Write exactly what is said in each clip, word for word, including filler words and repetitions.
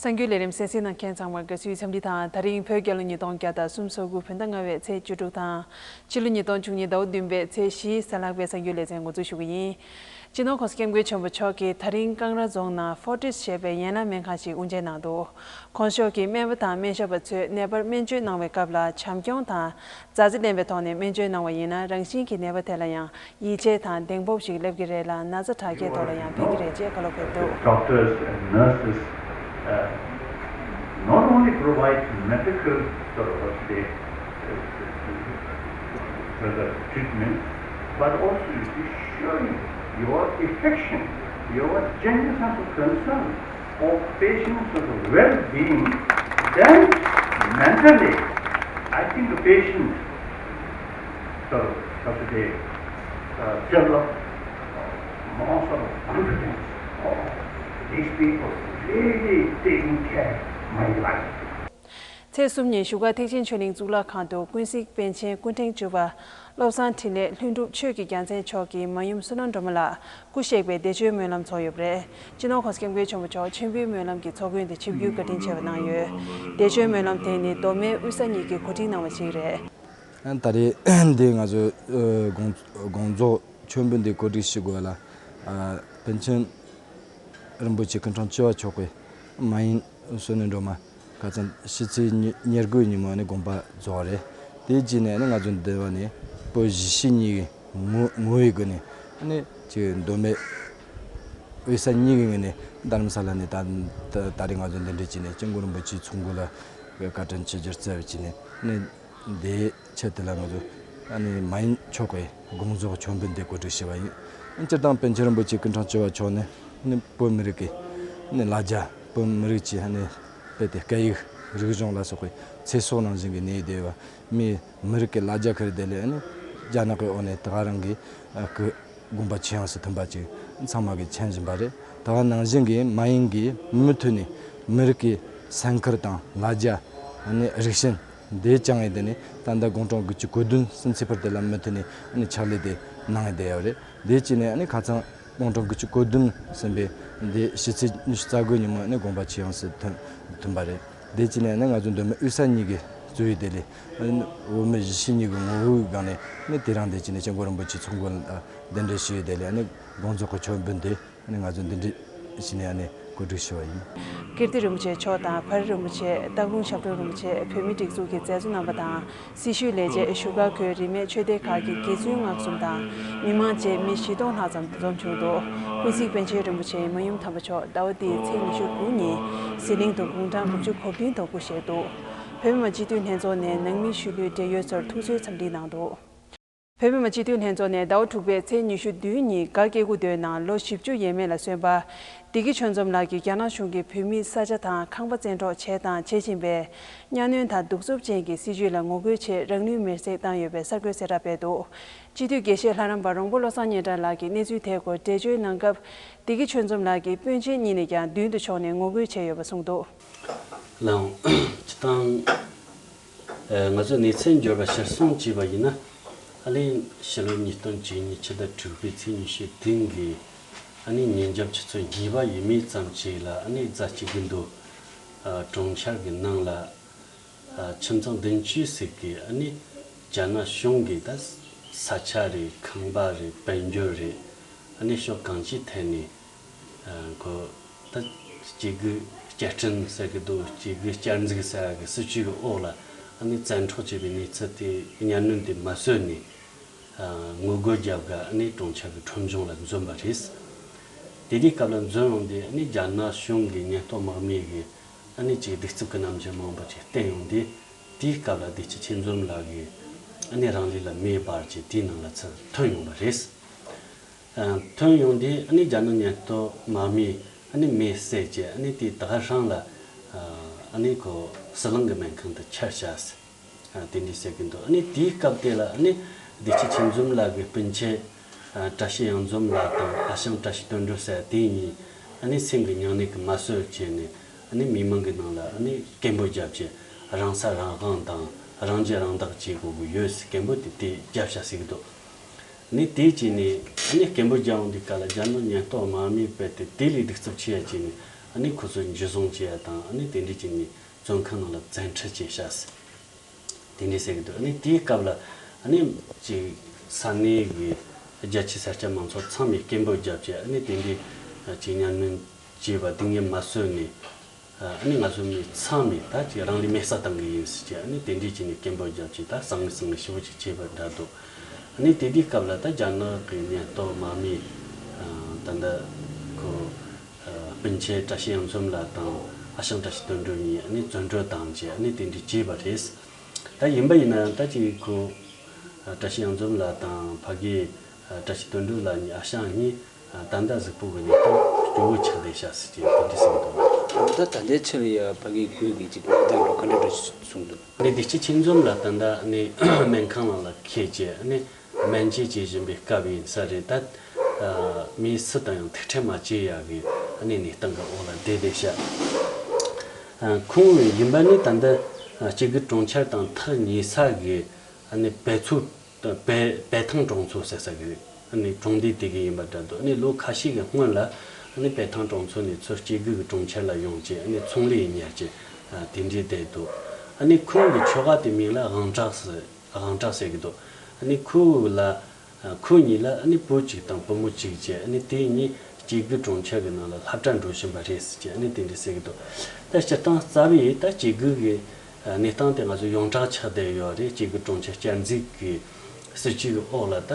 གསར་འགྱུར་ལས་རིམ་གསན་གཟིགས་གནང་མཁན་ཚང་མར་དགའ་བསུའི་འཚམས་འདྲི་དང་། ད་རིང་བོད་རྒྱལ་ལོ་ཉིས་སྟོང་བརྒྱ་དང་སུམ་ཅུ་སོ་དགུ་བོད་ཟླ་ལྔ་པའི་ཚེས་བཅུ་དྲུག་དང་། ཕྱི་ལོ་ཉིས་སྟོང་བཅུ་གཉིས་ཟླ་བ་བདུན་པའི་ཚེས་བཞིའི་གཟའ་ལྷག་པའི་གསར་འགྱུར་ལེ་ཚན་འགོ་འཛུགས་ཞུ་གི་ཡིན། སྤྱི་ནོར་༸གོང་ས་༸སྐྱབས་མགོན་ཆེན་པོ་མཆོག་གིས་ད་རིང་ཀང་ར་རྫོང་ནང་ཕོར་ཊིས་ཞེས་པའི་ཡན་ལག་སྨན་ཁང་ཞིག་དབུ་འབྱེད་གནང་འདུག། ༸གོང་ས་མཆོག་གིས་སྨན་པ་དང་སྨན་ཞབས་པ་ཚོས་ནད་པར་སྨན་བཅོས་གནང་བའི་སྐབས་ལ་བྱམས་སྐྱོང་དང་མཛའ་བརྩེ་ལྡན་པའི་ཐོག་ནས་སྨན་བཅོས་གནང་བ་ཡིན་ན། རང་བཞིན་གྱིས་ནད་པ་དེ་ལ་ཡང་ཡིད་ཆེས་དང་གདེང་སྤོབས་ཤིག་སླེབས་ཀྱི་རེད་ལ། ན་ཚ་དྲག་སྐྱེད་ཐོག་ལ་ཡང་ཕན་གྱི་རེད་ཅེས་བཀའ་སློབ་ཕེབས་འདུག། Doctors and nurses, uh, not only provide medical sort of, let's say, uh, further treatment, but also you see showing your affection, your genuine sense of concern for patients' sort of well-being, then mentally, I think the patient sort of, how to say, uh, develop, uh, more sort of confidence. Oh, these people really taking care of my life. ཚེས་གསུམ་ཉིན་བཞུགས་སྒར་ཐེག་ཆེན་ཆོས་གླིང་གཙུག་ལག་ཁང་དུ་ཀུན་གཟིགས་པཎ་ཆེན་སྐུ་ཕྲེང་བཅུ་པ་བློ་བཟང་འཕྲིན་ལས་ལྷུན་གྲུབ་ཆོས་ཀྱི་རྒྱལ་མཚན་མཆོག་གིས་མ་ཡུམ་བསོད་ནམས་སྒྲོལ་མ་ལགས་སྐུ་གཤེགས་པའི་བདེ་མཆོད་སྨོན་ལམ་ཚོགས་ཡོད་པ་རེད། སྤྱི་ནོར་༸གོང་ས་༸སྐྱབས་མགོན་ཆེན་པོ་མཆོག་མཆོད་འབུལ་སྨོན་ལམ་གྱི་ཚོགས་མགོན་དུ་ཆིབས་བསྒྱུར་བཀའ་དྲིན་ཆེ་བ་གནང་ཡོད། བདེ་མཆོད་སྨོན་ལམ་དེ་ནི་མདོ་སྨད་དབུས་ས་གཉིས་ཀྱིས་གོ་སྒྲིག་གནང་བ་ཞིག་རེད། ད་རེས་འདི་ང་ཚོ་ཨ་དགོངས་དགོངས་རྫོགས་མཆོད་འབུལ་འདི་གོ་སྒྲིག་ཞུ་དགོས་ལ། ཨ་པཎ་ཆེན་རིན་པོ་ཆེ་སྐུ་ཕྲེང་བཅུ་པ་མཆོག་གི་མ་ཡུམ་བསོད་ནམས་སྒྲོལ་མ་ཁ་སང་ཕྱི་ཚེས་ཉེར་དགུའི་ཉིན་མོ་ནས་དགོངས་པ་རྫོགས་རེད། དེ་རྗེས་ནས་ནི་ང་ཚོ་འདི་བ་ནས་བོད་གཞིས་བྱེས་གཉིས་ཀྱི་ངོ་ངོ་བོའི་སྒོ་ནས་ནི་ཅིག་མདོ་སྨད་དབུས་ས་གཉིས་ཀྱི་ངོས་ནས་རྡ་རམ་ས་ལ་ནས་ད་ད་ད་རེས་ང་ཚོ་འདི་འདྲ་བྱས་ནས་སྐྱབས་མགོན་རིན་པོ་ཆེའི་ཚོགས་མགོ་ལ་བཀའ་དྲིན་ཆེ་ཞུ་རྩ་བྱས་ནས་ནི། དེའི་ཆེད་དུ་ལ་ང་ཚོ་ཨ་ནི་མ་ཡུམ་མཆོག་གི་དགོངས་རྫོགས་མཆོད་འབུལ་འདི་གོ་སྒྲིག་ཞུས་པ་ཡིན། སྤྱིར་བཏང་པཎ་ཆེན་རིན་པོ་ཆེ་སྐུ་ཕྲེང་བཅུ་པ་མཆོག་ནི་ཨ་ནི་བོད་མི་རིགས་ཀྱི་ཨ་ནི་ལ་རྒྱ། བོད་མི་རིགས་ཀྱི་ཨ་ནི་དཔེ་དེ་སྐད་ཡིག་རིག་གཞུང་ལ་སོགས་པའི་ཚེ་སྲོག་ནང་བཞིན་གྱི་གནས་བསྡད་པ། མི་མི་རིགས་ཀྱི་ལ་རྒྱ་ཁུར་དེ་ལས་ཨ་ནི་རྒྱ་ནག་གི་འོག་ནས་ད་ག་རང་གི་ཨ་སྐུ་དགོངས་པ་ཆེ་ཡང་སུ་མཐུན་པ་ཅིག་ཚང་མ་གིས་མཁྱེན་བཞིན་པ་རེད། ད་ག་ནང་བཞིན་གྱི་མ་ཡུམ་གྱིས་མུ་མཐུད་ནས་མི་རིགས་ཀྱི་སེམས་ཁུར་དང་ལ་རྒྱ། ཨ་ནི་རིག་གཞུང་འདི་བཅངས་ཡས་དེ་ནི་ད་ལྟ་དགུང་གྲངས་དགུ་བཅུ་གོ་བདུན་ཟིན་ཚེ་ཕུལ་དེ་ལ་མུ་མཐུད་ནས་ཨ་ནི་ཕྱག་ལས་དེ་གནང་ཡས་བསྡད་ཡོད་རེད། དེ་བྱས་ནས་ཨ་ནི་ཁ་སང་དགུང་གྲངས་དགུ་བཅུ་གོ་བདུན་ཟིན་པའི་འདི་ཕྱི་ཚེས་ཉི་ཤུ་རྩ་དགུ་ཉིན་མོ་ཨ་ནི་དགོངས་པ་ཆེ་ཡང་སུ་མཐུན་མཐུན་པ་རེད། དེ་བྱས་ནས་ཨ་ནི་ང་ཚོ་མདོ་སྨད་དབུས་ས་གཉིས་ཀྱི་གཙོ་བོའི་དེ་ལས་ཨ་ནི་བོད་མི་གཞིས་བྱེས་གཉིས་ཀྱི་ངོ་བོའི་སྒང་ནས་ཨ་ནི་དེ་རིང་དེ་བྱས་ནས་སྐྱབས་མགོན་རིན་པོ་ཆེ་ཚོགས་མགོ་ལ་གདན་འདྲེན་ཞུས་ཡས་དེ་ལས་ཨ་ནི་དགོངས་རྫོགས་ཀྱི་མཆོད་འབུལ་འདི། ཨ་ནི་ང་ཚོ་འདི་འདྲ་བྱས་ནས་ཨ་ནི་གོ་སྒྲིག་ཞུས་པ་ཡིན། ཀིརྟི་རིན་པོ་ཆེ་མཆོག་དང་བྷ་རི་རིན་པོ་ཆེ། སྟག་ལུང་ཞབས་དྲུང་རིན་པོ་ཆེ། བོད་མིའི་སྒྲིག་འཛུགས་ཀྱི་མཛད་གཙོ་རྣམ་པ་དང་། སྲི་ཞུའི་ལས་བྱེད། བཞུགས་སྒར་ཁུལ་རིས་མེད་ཆོས་སྡེ་ཁག་གི་དགེ་བཙུན་ལྔ་གསུམ་དང་། མི་མང་བཅས་མི་བཞི་སྟོང་ལྷག་ཙམ་འཛོམས་བྱུང་འདུག། ཀུན་གཟིགས་པཎ་ཆེན་རིན་པོ་ཆེའི་མ་ཡུམ་དམ་པ་མཆོག་ཟླ་བ་འདིའི་ཚེས་ཉི་ཤུ་དགུ་ཉིན་ཟི་ལིང་དུ་དགུང་གྲངས་དགུ་བཅུ་གོ་བདུན་དུ་སྐུ་གཤེགས་འདུག། བོད་མི་མང་སྤྱི་འཐུས་ལྷན་ཚོགས་ནས་ནང་མི་ཤུལ་ལུས་བགྲེས་ཡོལ་ཚོར་ཐུགས་གསོའི་འཚམས་འདྲི་གནང་འདུག། བོད་མི་མང་སྤྱི་འཐུས་ལྷན་ཚོགས་ནས་ཟླ་བ་དྲུག་པའི་ཚེས་ཉི་ཤུ་བདུན་ཉིན་སྒར་སྐྱེ་རྒུ་མདོའི་ནང་ལོ་བཞི་བཅུ་ཡས་མས་ལ་སོན་པ་བདེ་སྐྱིད་ཆོས་འཛོམས་ལགས་ཀྱིས་རྒྱ་ནག་གཞུང་གིས་བོད་མིའི་ས་ཆ་དང་ཁང་པ་བཙན་འཕྲོག་བྱས་དང་བྱེད་བཞིན་པའི་གཉའ་གནོན་དང་གདུག་རྩུབ་ཅན་གྱི་སྲིད་བྱུས་ལ་ངོ་རྒོལ་ཆེད་རང་ལུས་མེར་སྲེག་བཏང་ཡོད་པའི་གསར་འགོད་གསལ་བསྒྲགས་སྤེལ་འདུག། སྤྱི་འཐུས་དགེ་བཤེས་ལྷ་རམས་པ་རོང་པོ་བློ་བཟང་སྙན་གྲགས་ལགས་ཀྱིས་གནས་ཚུལ་དེའི་སྐོར་འགྲེལ་བརྗོད་གནང་སྐབས། བདེ་སྐྱིད་ཆོས་འཛོམས་ལགས་ཀྱིས་དཔོན་ཆེན་གཉིས་ནས་ཀྱང་མདུན་དུ་ཕྱོགས་ནས་ངོ་རྒོལ་བྱས་ཡོད་པ་གསུངས་འདུག། ལགས་འོང་། སྤྱིར་བཏང་། ཨ། ང་ཚོས་གནས་ཚུལ་འབྱོར་བ་གཞིར་བཟུང་བྱས་པ་ཡིན་ན། ཨ་ནི་ཕྱི་ལོ་ཉིས་སྟོང་བཅུ་གཉིས་ཕྱི་ཟླ་དྲུག་པའི་ཚེས་ཉི་ཤུ་བདུན་གྱི་ཨ་ནི་ཉིན་རྒྱབ་ཆུ་ཚོད་གཉིས་པ་ཡས་མས་ཙམ་ཞིག་ལ། ཨ་ནི་རྫ་སྐྱེ་རྒུ་མདོ་གྲོང་ཁྱེར་གྱི་ནང་ལ། ཨ། ཁྱིམ་ཚང་བདུན་ཅུ་ཟིག་གིས་ཨ་ནི་རྒྱ་ནག་གཞུང་གིས་ད་ས་ཆ་རེད། ཁང་པ་རེད། དཔལ་འབྱོར་རེད། ཨ་ནི་ཕྱོགས་གང་ཅིའི་ཐད་ནས། ཨ། ཁོ་ད་སྐྱེ་རྒུ་བསྐྱར་སྐྲུན་ཟེར་གི་འདུག། སྐྱེ་རྒུ་བསྐྱར་འཛུགས་ཟེར་གི་སྲིད་བྱུས་ཀྱི་འོག་ལ་ཨ་ནི་བཙན་འཕྲོག་བྱས་པའི་གནས་ཚུལ་དེ། གཉའ་གནོན་དེ་མ་བཟོད་ནས། ཨ། ངོ་རྒོལ་རྒྱབ་ག་ཨ་ནི་གྲོང་ཁྱེར་གྱི་ཁྲོམ་གཞུང་ལ་འཛོམས་པ་རེད། དེ་དུས་སྐབས་ལ་འཛོམས་ཡོང་དུས་ཨ་ནི་རྒྱ་ནག་གཞུང་གི་ཉེན་རྟོག་དམག་མི་གིས་ཨ་ནི་ཅིག་གདུག་རྩུབ་ཀྱི་རྣམ་འགྱུར་མང་པོ་ཅིག་བསྟན་ཡོང་དུས། དེའི་སྐབས་ལ་བདེ་སྐྱིད་ཆོས་འཛོམས་ལགས་ཀྱིས་ཨ་ནི་རང་ལུས་ལ་མེ་སྦར་བྱས་དེའི་ནང་ལ་ཚུར་ཐོན་ཡོང་བ་རེད། ཨ། ཐོན་ཡོང་དུས་ཨ་ནི་རྒྱ་ནག་ཉེན་རྟོག་དམག་མིས་ཨ་ནི་མེ་བསད་བྱས། ཨ་ནི་དེ་ད་ག་རང་ལ། ཨ། ཨ་ནི་ཁོ་ཟི་ལིང་གི་སྨན་ཁང་དུ་ཁྱེར་བཞག་ཟེར། ཨ། དེ་འདྲ་ཟེར་གི་འདུག། ཨ་ནི་དེའི་སྐབས་དེ་ལ་ཨ་ནི་བདེ་སྐྱིད་ཆོས་འཛོམས་ལགས་ཀྱི་སྤུན་མཆེད། ཨ། བཀྲ་ཤིས་གཡང་འཛོམས་ལགས་དང་ཨ་ཞང་བཀྲ་ཤིས་དོན་གྲུབ་ཟེར་དེ་གཉིས་ཨ་ནི་སེམས་ཀྱི་སྙིང་ནད་ཀྱིས་མ་གསོ་བྱས་ནས། ཨ་ནི་མི་མང་གི་ནང་ལ་ཨ་ནི་སྐད་འབོད་བརྒྱབ་བྱས། རང་ས་རང་དབང་དང་རང་གཞན་རང་བདག་བྱེད་དགོས་ཀྱི་ཡོད་ཟེར་སྐད་འབོད་དེ་དེ་བརྒྱབ་བཞག་ཟེར་གི་འདུག། ཨ་ནི་དེ་བྱས་ནས་ཨ་ནི་སྐད་འབོད་རྒྱག་ཡོང་དུས་སྐབས་ལ་རྒྱ་ནག་ཉེན་རྟོག་དམག་མིས་རྦད་དེ་དེ་ལས་གདུག་རྩུབ་ཆེ་ཡ་བྱས་ནས། ཨ་ནི་ཁོ་ཚོས་འཇུ་བཟུང་བྱས་ཡ་དང་། ཨ་ནི་དེ་འདྲས་བྱས་ནས་བཙོན་ཁང་ནང་ལ་བཙན་ཁྲིད་བྱས་ཤག་ཟེར། དེ་འདྲས་ཟེར་གི་འདུག་ཨ་ནི་དེའི་སྐབས་ལ་ཨ་ནི་ཅིག་ས་གནས་ཀྱི་རྒྱ་ཆེའི་ས་སྐྱ་མང་ཚོགས་ཚང་མས་སྐད་འབོད་བརྒྱབ་བྱས། ཨ་ནི་དེ་འདྲས་ཅིག་གཉའ་གནོན་བྱས་པ་སྡུག་བསྔལ་མ་བཟོད་ནས། ཨ་ནི་ང་ཚོ་མི་ཚང་མས་ད་ཅིག་རང་ལུས་མེ་སྲེག་བཏང་གི་ཡིན་ཟེར་བྱས། ཨ་ནི་དེ་འདྲས་བྱས་ནས་སྐད་འབོད་བརྒྱབ་བྱས། ད་གསང་མི་གསང་མི་ཞེ་པོ་ཅིག་བྱས་པ་འདྲ་འདུག་ཨ་ནི་དེ་དུས་སྐབས་ལ་ད་རྒྱ་ནག་གི་ཉེན་རྟོག་དམག་མིས་ད་ལྟ་ཁོ་སྤུན་མཆེད་བཀྲ་ཤིས་གཡང་འཛོམས་ལགས་དང་ཨ་ཞང་བཀྲ་ཤིས་དོན་གྲུབ་གཉིས་ཨ་ནི་བཙོན་གྲོལ་བཏང་བྱས། ཨ་ནི་དེ་འདྲས་བྱས་པ་རེད། ད་ཡིན་པ་ཡིན་ན་ཡང་ད་ཅིག་ཁོ་བཀྲ་ཤིས་གཡང་འཛོམས་ལགས་དང་ཕ་གི་བཀྲ་ཤིས་དོན་གྲུབ་ལགས་གཉིས། ཨ་ཞང་གཉིས་ད་ལྟ་གཟུགས་པོ་གི་གནས་སྟངས་སྐྱོ་བོ་ཆགས་བསྡད་ཤག་ཟེར་གྱི་དེ་འདྲས་གསུངས་འདུག་ད་ད་ལྟའི་ཆར་ཡ་ཕ་གིའི་ཁུལ་གྱི་ཅིག་གནས་སྟངས་ལ་ག་འདྲ་འདྲ་གསུངས་འདུག་ཨ་ནི་བདེ་སྐྱིད་ཆོས་འཛོམས་ལགས་ད་ལྟ་ཨ་ནི་སྨན་ཁང་ནང་ལ་འཁྱེར་བྱས། ཨ་ནི་སྨན་བཅོས་བྱེད་བཞིན་པའི་སྐབས་ཡིན་ས་རེད། ད་མི་སུ་དང་ཡང་ཐུག་འཕྲད་མ་བྱེད་ཡག་གི་ཨ་ནི་གནས་སྟངས་ཀྱི་འོག་ལ་བསྡད་བསྡད་ཤག་ཁོང་ཡིན་པ་ནི་ད་ལྟ་སྐྱེ་རྒུ་གྲོང་ཁྱེར་དང་ཐག་ཉེ་ས་གི་ཨ་ནི་བལ་ཚོ་བལ་བལ་ཐང་གྲོང་ཚོ་ཟེར་ས་གི་རེད། ཨ་ནི་གྲོང་སྡེ་དེ་གི་ཡིན་པ་འདྲ་འདུག་ཨ་ནི་ལོ་ཁ་ཤས་ཀྱི་སྔོན་ལ་ཨ་ནི་བལ་ཐང་གྲོང་ཚོ་ནས་ཚུར་སྐྱེ་རྒུ་གི་གྲོང་ཁྱེར་ལ་ཡོང་བྱས། ཨ་ནི་ཚོང་ལས་གཉེར་བྱས་དེ་འདྲའི་བསྡད་འདུག་ཨ་ནི་ཁོང་གི་ཁྱོ་ག་དེ་མིང་ལ་དབང་གྲགས་ཟེར། དབང་གྲགས་ཟེར་གི་འདུག་ཨ་ནི་ཁོ་ལ་ཁོ་གཉིས་ལ་ཨ་ནི་བུ་གཅིག་དང་བུ་མོ་གཅིག་བྱས། ཨ་ནི་དེ་གཉིས་སྐྱེ་རྒུ་གྲོང་ཁྱེར་གི་ནང་ལ་སློབ་གྲྭ་འགྲོ་བཞིན་པ་རེད་ཟེར་བྱས། ཨ་ནི་དེ་འདྲ་ཟེར་གི་འདུག་ད་སྤྱིར་བཏང་རྩ་བའི་ད་སྐྱེ་རྒུ་གི་གནས་སྟངས་དེ་ང་ཚོ་ཡོངས་གྲགས་ཆགས་བསྡད་ཡོད་རེད། སྐྱེ་རྒུ་གྲོང་ཁྱེར་བསྐྱར་འཛུགས་ཀྱི་སྲིད་ཇུས་ཀྱི་འོག་ལ་ད་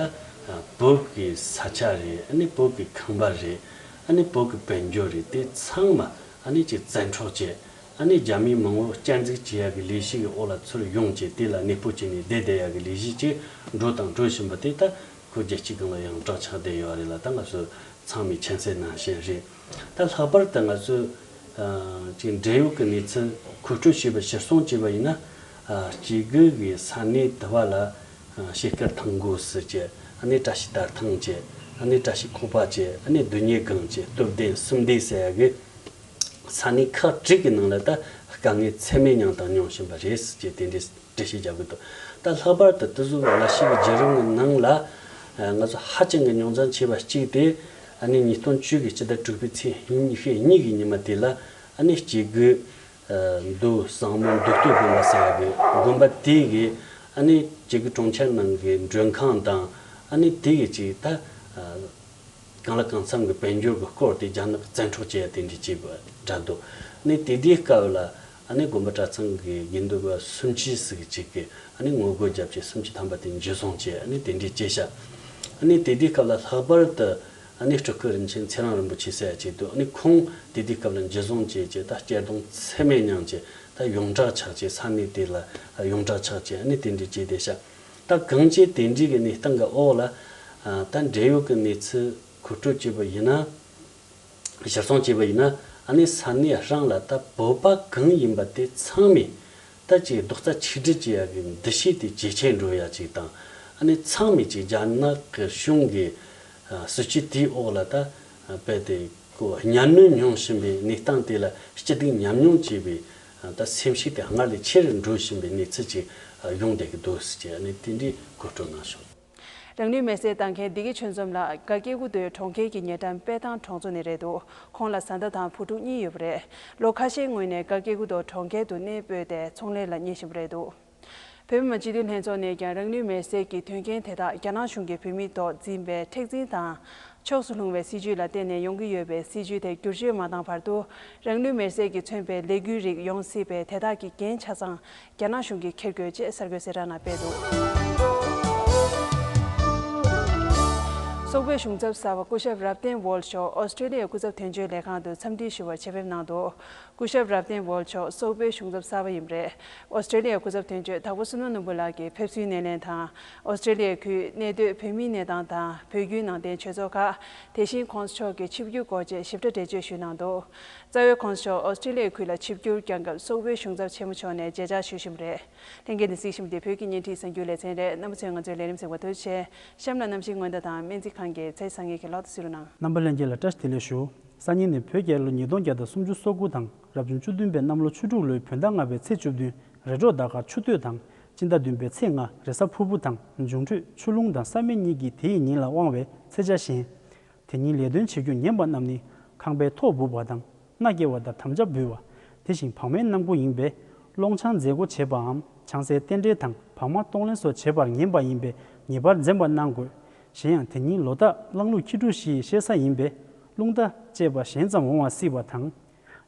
བོད་ཀྱི་ས་ཆ་རེད། ཨ་ནི་བོད་ཀྱི་ཁང་པ་རེད། ཨ་ནི་བོད་ཀྱི་དཔལ་འབྱོར་རེད། དེ་ཚང་མ་ཨ་ནི་ཅིག་བཙན་འཕྲོག་བྱས། ཨ་ནི་རྒྱ་མིའི་མང་བོ་བསྐྱར་འཛུགས་བྱེད་ཡག་གི་ལས་གཞི་གི་འོག་ལ་ཚུར་ཡོང་བྱས། དེ་ལ་གནས་སྤོ་བྱས་ནས་བསྡད་བསྡད་ཡག་གི་ལས་གཞི་ཅིག་འགྲོ་དང་འགྲོ་བཞིན་པ་དེ་ད་ཁོ་རྒྱལ་སྤྱིའི་སྒང་ལ་ཡོངས་གྲགས་ཆགས་བསྡད་ཡོད་རེད་ལ། ད་ང་ཚོ་ཚང་མས་མཁྱེན་གསལ་ནང་བཞིན་རེད། ད་ལྷག་པར་དུ་ང་ཚོས་ཨ་ཅིག་འབྲེལ་ཡོད་ཀྱི་གནས་ཚུལ་མཁོ་སྤྲོད་བྱས་པ་གཞིར་བཟུང་བྱས་པ་ཡིན་ན། ཨ་སྐྱེ་རྒུ་གི་ས་གནས་དུ་བ་ལ་ཨ་ཤེལ་དཀར་ཐང་མགོ་ཟེར་བྱས། ཨ་ནི་བཀྲ་ཤིས་དར་ཐང་བྱས། ཨ་ནི་བཀྲ་ཤིས་ཁོག་པ་བྱས། ཨ་ནི་རྡུལ་སྙེད་སྒང་བྱས། སྟོབས་ལྡན་གསུམ་སྡེ་ཟེར་ཡ་གི་ས་གནས་ཁག་དྲུག་གི་ནང་ལ་ད་དཀའ་ངལ་ཚད་མེད་མྱངས་དང་མྱོང་བཞིན་པ་རེད་ཟེར་གྱི་དེ་འདྲའི་འགྲེལ་བཤད་རྒྱག་གི་འདུག་ད་ལྷག་པར་དུ་དེ་ཚོ་གི་གླ་ཆ་གི་བརྒྱུད་རིམ་གི་ནང་ལ་ཨ་ང་ཚོ་ཧ་ཅང་གི་རྙོག་འཛིང་ཆེ་བ་གཅིག་དེ། ཨ་ནི་ཉིས་སྟོང་བཅུ་གི་སྤྱི་ཟླ་དྲུག་པའི་ཚེས་ཉི་ཤུ་གཉིས་གི་ཉི་མ་དེ་ལ་ཨ་ནི་སྐྱེ་རྒུ་ཨ་མདོ་བཟང་མོ་མདོ་སྟོད་དགོན་པ་ཟེར་ཡ་གི་དགོན་པ་དེ་གི་ཨ་ནི་སྐྱེ་རྒུ་གྲོང་ཁྱེར་ནང་གི་མགྲོན་ཁང་དང་། ཨ་ནི་དེ་གི་ཅིག་ད་ཨ་གང་ལ་གང་འཚམ་གྱི་དཔལ་འབྱོར་གྱི་སྐོར་དེ་རྒྱ་ནག་གིས་བཙན་འཕྲོག་བྱས་ཡ་དེ་འདྲ་བྱས་པ་འདྲ་འདུག་ཨ་ནི་དེ་དུས་སྐབས་ལ་ཨ་ནི་དགོན་པ་གྲྭ་ཚང་གི་དགེ་འདུན་པ་སུམ་ཅུ་ཟིག་ཅིག་གིས་ཨ་ནི་ངོ་རྒོལ་བརྒྱབ་བྱས། སུམ་ཅུ་ཐམ་པ་དེ་འཇུ་བཟུང་བྱས། ཨ་ནི་དེ་འདྲ་བྱས་ཤག་ཨ་ནི་དེ་དུས་སྐབས་ལ་ལྷག་པར་དུ་ཨ་ནི་སྤྲུལ་སྐུ་རིན་ཆེན་ཚེ་རིང་རིན་པོ་ཆེ་ཟེར་ཡ་ཅིག་འདུག་ཨ་ནི་ཁོང་དེ་དུས་སྐབས་ལ་འཇུ་བཟུང་བྱས་བྱས། ད་གཅར་རྡུང་ཚད་མེད་མྱངས་བྱས། ད་ཡོངས་གྲགས་ཆགས་བྱས། ས་གནས་དེ་ལ་ཡོངས་གྲགས་ཆགས་བྱས། ཨ་ནི་དེ་འདྲ་བྱས་བསྡད་ཤག་ད་གང་ཅི་དེ་འདྲའི་གི་གནས་སྟངས་ཀྱི་འོག་ལ་ཨ་ད་འབྲེལ་ཡོད་ཀྱི་གནས་ཚུལ་མཁོ་སྤྲོད་བྱས་པ་ཡིན་ན། གཞིར་བཟུང་བྱས་པ་ཡིན་ན། ཨ་ནི་ས་གནས་རང་ལ་ད་བོད་པ་གང་ཡིན་པ་དེ་ཚང་མས་ད་ཅིག་རྡོག་རྩ་ཆིག་སྒྲིལ་བྱེད་ཡ་གི་འདུ་ཤེས་དེ་ཇེ་ཆེར་འགྲོ་ཡ་ཅིག་དང་། ཨ་ནི་ཚང་མས་ཅིག་རྒྱ་ནག་གི་གཞུང་གི་ཨ་སྲིད་ཇུས་དེའི་འོག་ལ་ད་ཨ་རྦད་དེ་ཁོ་གཉའ་གནོན་མྱོང་བཞིན་པའི་གནས་སྟངས་དེ་ལ་སྐྱིད་སྡུག་མཉམ་མྱོང་བྱེད་པའི་ཨ་ད་སེམས་ཤུགས་དེ་སྔར་ལས་ཆེ་རུ་འགྲོ་བཞིན་པའི་གནས་ཚུལ་ཅིག་ཨ་ཡོང་བསྡད་ཀྱི་འདུག་ཟེར་གྱི་ཨ་ནི་དེ་འདྲའི་མཁོ་སྤྲོད་གནང་བྱུང་། རང་ལུས་མེར་སྲེག་བཏང་མཁན་བདེ་སྐྱིད་ཆོས་འཛོམས་ལགས་སྒ་སྐྱེ་རྒུ་མདོའི་གྲོང་ཁྱེར་གྱི་ཉེ་འགྲམ་དཔལ་ཐང་གྲོང་ཚོ་ནས་རེད་འདུག་ཁོང་ལ་བཟའ་ཟླ་དང་བུ་ཕྲུག་གཉིས་ཡོད་པ་རེད། ལོ་ཁ་ཤས་སྔོན་ནས་སྒ་སྐྱེ་རྒུ་མདོ་གྲོང་ཁྱེར་དུ་གནས་སྤོས་ཏེ་ཚོང་ལས་ལ་གཉེར་བཞིན་པ་རེད་འདུག་བོད་མི་མང་སྤྱི་འཐུས་ལྷན་ཚོགས་ནས་ཀྱང་རང་ལུས་མེར་སྲེག་གི་དོན་རྐྱེན་དེ་དག་རྒྱ་ནག་གཞུང་གིས་བོད་མིའི་ཐོག་འཛིན་པའི་མཁྲེགས་འཛིན་དང་། ཕྱོགས་སུ་ལྷུང་བའི་སྲིད་ཇུས་ལ་བརྟེན་ནས་ཡོང་གི་ཡོད་པའི་སྲིད་ཇུས་དེ་བསྒྱུར་བཅོས་མ་བཏང་བར་དུ། རང་ལུས་མེར་སྲེག་གིས་མཚོན་པའི་ལས་འགུལ་རིགས་ཡོང་སྲིད་པས། དེ་དག་གི་འགན་ཆ་ཚང་རྒྱ་ནག་གཞུང་གིས་འཁྱེར་དགོས་ཅེས་གསར་འགོད་གསལ་བསྒྲགས་ནང་སྤེལ་འདུག་སོག་པོའི་གཞུང་ཚབ་གསར་པ་སྐུ་ཞབས་རབ་བརྟན་ཝོལ་མཆོག་ཨོ་སི་ཀྲེ་ལི་ཡའི་སྐུ་ཚབ་དོན་གཅོད་ལས་ཁང་དུ་འཚམས་འདྲི་ཞུ་བར་ཆེད་ཕེབས་གནང་འདུག་སྐུ་ཞབས་རབ་བརྟན་ཝོལ་མཆོག་སོག་པོའི་གཞུང་ཚབ་གསར་པ་ཡིན་པ་རེད། ཨོ་སི་ཀྲེ་ལི་ཡའི་སྐུ་ཚབ་དོན་གཅོད་དྭགས་པོ་བསོད་ནམས་ནོར་བུ་ལགས་ཀྱིས་ཕེབས་བསུའི་སྣེ་ལེན་དང་། ཨོ་སི་ཀྲེ་ལི་ཡའི་ཁུལ་གནས་སྡོད་བོད་མིའི་གནས་སྟངས་དང་། བོད་བརྒྱུད་ནང་བསྟན་ཆོས་ཚོགས་ཁག་དེ་བཞིན་ཁོང་ཚོ་མཆོག་གི་ཆིབས་བསྒྱུར་སྐོར་བཅས་ཞིབ་ཕྲ་འགྲེལ་བརྗོད་ཞུས་གནང་འདུག་རྩ་བའི་ཁོང་ཚོ་མཆོག་ཨོ་སི་ཀྲེ་ལི་ཡའི་ཁུལ་ལ་ཆིབས་བསྒྱུར་བསྐྱངས་སྐབས་སོག་པོའི་གཞུང་ཚབ་ཆེན་མོ་མཆོག་ནས་མཇལ་བཅར་ཞུས་བཞིན་པ་རེད། ལྷན་རྒྱས་འདི་གཟིགས་བཞིན་པ་འདི་བོད་ཀྱི་བརྙན་འཕྲིན་གསར་འགྱུར་ལེ་ཚན་རེད། རྣམ་པ་ཚོས་ང་ཚོའི་ལས་རིམ་གཟིགས་པར་ཐུགས་རྗེ་ཆེ། གཤམ་ལ་གནམ་གཤིས་སྔོན་བརྡ་དང་སྨན་རྩིས་ཁང་གི་ཚེས་བཟང་ངན་གྱི་ལོག་ཏུ་གཟིགས་རོགས་གནང་། རྣམ་པ་ལྷན་རྒྱས་ལ་བཀྲ་ཤིས་བདེ་ལེགས་ཞུ། སང་ཉིན་ནི་བོད་རྒྱལ་ལོ་ཉིས་སྟོང་བརྒྱ་དང་སུམ་ཅུ་སོ་དགུ་དང་། རབ་བྱུང་བཅུ་བདུན་པའི་གནམ་ལོ་ཆུ་འབྲུག་ལོའི་བོད་ཟླ་ལྔ་པའི་ཚེས་བཅུ་བདུན། རེས་འགྲོགས་ཟླ་སྐར་ཆུ་སྟོད་དང་། སྤྱི་ཟླ་བདུན་པའི་ཚེས་ལྔ། རེས་གཟའ་ཕུར་བུ་དང་འབྱུང་འཕྲོད་ཆུ་ཀླུང་དང་ས་སྨེ་གཉིས་ཀྱིས་དེའི་ཉིན་ལ་དབང་བའི་ཚེས་ཆ་བཞིན། དེ་ཉིན་ལས་དོན་བྱེད་རྒྱུ་ངན་པ་རྣམས་ནི་ཁང་པའི་ཐོག་སྦུབ་པ་དང་ མནའ་སྐྱེལ་བ་དང་དམ་བཅའ་འབུལ་བ། དེ་བཞིན་བག་མའི་གནམ་སྒོ་ཡིན་པས། སློང་ཆང་མཛད་སྒོ་བྱེད་པའམ། ཆང་སའི་རྟེན་འབྲེལ་དང་བག་མ་གཏོང་ལེན་སོགས་བྱེད་པར་ངན་པ་ཡིན་པས། ངེས་པར་འཛེམ་པ་གནང་དགོས། གཞན་ཡང་དེ་ཉིད་ལོ་རྟགས་གླང་ལུག་ཁྱི་ཕྲུག་བཞིའི་བཤད་ས་ཡིན་པས། རླུང་རྟ་བཅས་པ་གཞན་ཙམ་འོང་བ་སྲིད་པ་དང་།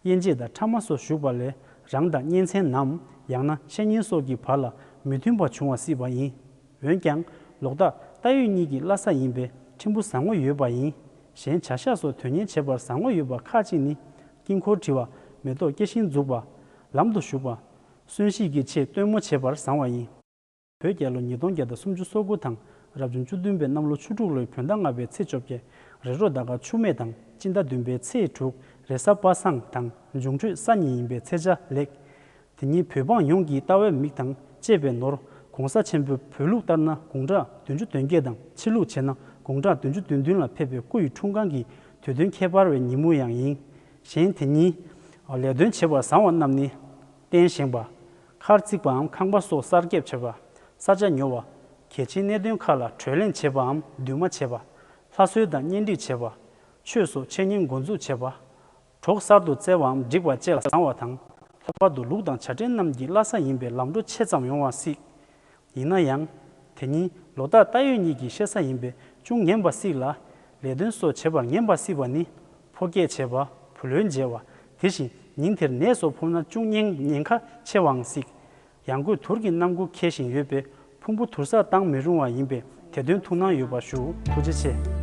དབྱེན་འབྱེད་དང་ཕྲ་མ་སོགས་ཞུགས་པ་ལས། རང་དང་གཉེན་ཚན་ནམ། ཡང་ན་འཆད་ཉན་སོགས་ཀྱི་བར་ལ་མི་མཐུན་པ་འབྱུང་བ་སྲིད་པ་ཡིན། འོན་ཀྱང་། ལོ་རྟགས་རྟ་ཡོས་གཉིས་ཀྱི་བླ་གཟའ་ཡིན་པས་ཕྲན་བུ་བཟང་ངོ་ཡོད་པ་ཡིན། གཞན་བྱ་གཞག་སོགས་དོན་གཉེར་བྱེད་པར་བཟང་ངོ་ཡོད་པ་ཁག་ཅིག་ནི། དཀྱིལ་འཁོར་བྲི་བ། མེ་ཏོག་སྐྱེ་ཞིང་འཛུགས་པ། ལམ་དུ་ཞུགས་པ། གསོན་གཤིས་ཀྱི་ཆེད་སྟོན་མོ་བྱེད་པར་བཟང་བ་ཡིན། བོད་རྒྱལ་ལོ་ཉིས་སྟོང་བརྒྱ་དང་སུམ་ཅུ་སོ་དགུ་དང་རབ་བྱུང་བཅུ་བདུན་པའི་གནམ་ལོ་ཆུ་འབྲུག་ལོའི་བོད་ཟླ་ལྔ་པའི་ཚེས་བཅོ་བརྒྱད། རེ་རོ་ཟླ་སྐར་ཆུ་སྨད་དང་སྤྱི་ཟླ་བདུན་པའི་ཚེས་དྲུག་རེས་གཟའ་པ་སངས་དང་འབྱུང་འཕྲོད་གཟའ་ཉི་ཡིན་པའི་ཚེས་ཆ་ལེགས། དེ་ཉིད་བོད་འབངས་ཡོངས་ཀྱི་ལྟ་བའི་མིག་དང་བཅས་པའི་ནོར། གོང་ས་ཆེན་པོས་བོད་ལུགས་ལྟར་ན་དགུང་གྲངས་བདུན་ཅུ་དོན་བརྒྱད་དང་ཕྱི་ལུགས་བྱས་ན་དགུང་གྲངས་བདུན་ཅུ་དོན་བདུན་ལ་ཕེབས་པའི་སྐུ་ཡི་འཁྲུངས་སྐར་གྱི་དུས་སྟོན་ཁྱད་པར་བའི་ཉིན་མོ་ཡང་ཡིན། གཞན་དེ་ཉིད་ལས་དོན་བྱེད་པར་བཟང་བ་རྣམས་ནི། རྟེན་བཞེངས་པ། མཁར་བརྩིགས་པའམ་ཁང་པ་སོགས་གསར་འགེབས་བྱེད་པ། ས་ཆ་ཉོ་བ། གལ་ཆེའི་གནད་དོན་ཁག་ལ་གྲོས་གླེང་བྱེད་པའམ་འདུན་མ་བྱེད་པ། ལྷ་གསོལ་དང་གཉེན་སྒྲིག་བྱེད་པ། ཆོས་སོགས་འཆད་ཉན་འགོ་འཛུགས་བྱེད་པ། གྲོགས་གསར་དུ་བཙལ་བའམ་བསྒྲིགས་པ་བཅས་ལ་བཟང་བ་དང་། ལྷག་པར་དུ་ལུག་དང་བྱ་སྤྲེལ་རྣམས་ཀྱི་བླ་གཟའ་ཡིན་པས་ལམ་འགྲོ་ཆེ་ཙམ་ཡོང་བ་སྲིད། ཡིན་ན་ཡང་། དེ་ཉིད་ལོ་རྟགས་རྟ་ཡོས་གཉིས་ཀྱི་བཤད་ས་ཡིན་པས་ཅུང་ངན་པ་སྲིད་ལ། ལས་དོན་སོགས་བྱེད་པར་ངན་པ་སྲིད་པ་ནི། ཕོ་སྐྱེས་བྱེད་པ། བུ་ལོན་འཇལ་བ། དེ་བཞིན་ཉིན་དེར་ནད་སོགས་ཕོག་ན་ཅུང་ཉེན་ཉེན་ཁ་ཆེ་བའང་སྲིད། ཡང་སྒོས་དུར་གྱི་གནམ་སྒོ་འཁེལ་བཞིན་ཡོད་པས་ཕུང་པོ་དུར་སར་བཏང་མི་རུང་བ་ཡིན་པས་དེ་དོན་ཐུགས་སྣང་ཡོད་པ་ཞུ། ཐུགས་རྗེ་ཆེ།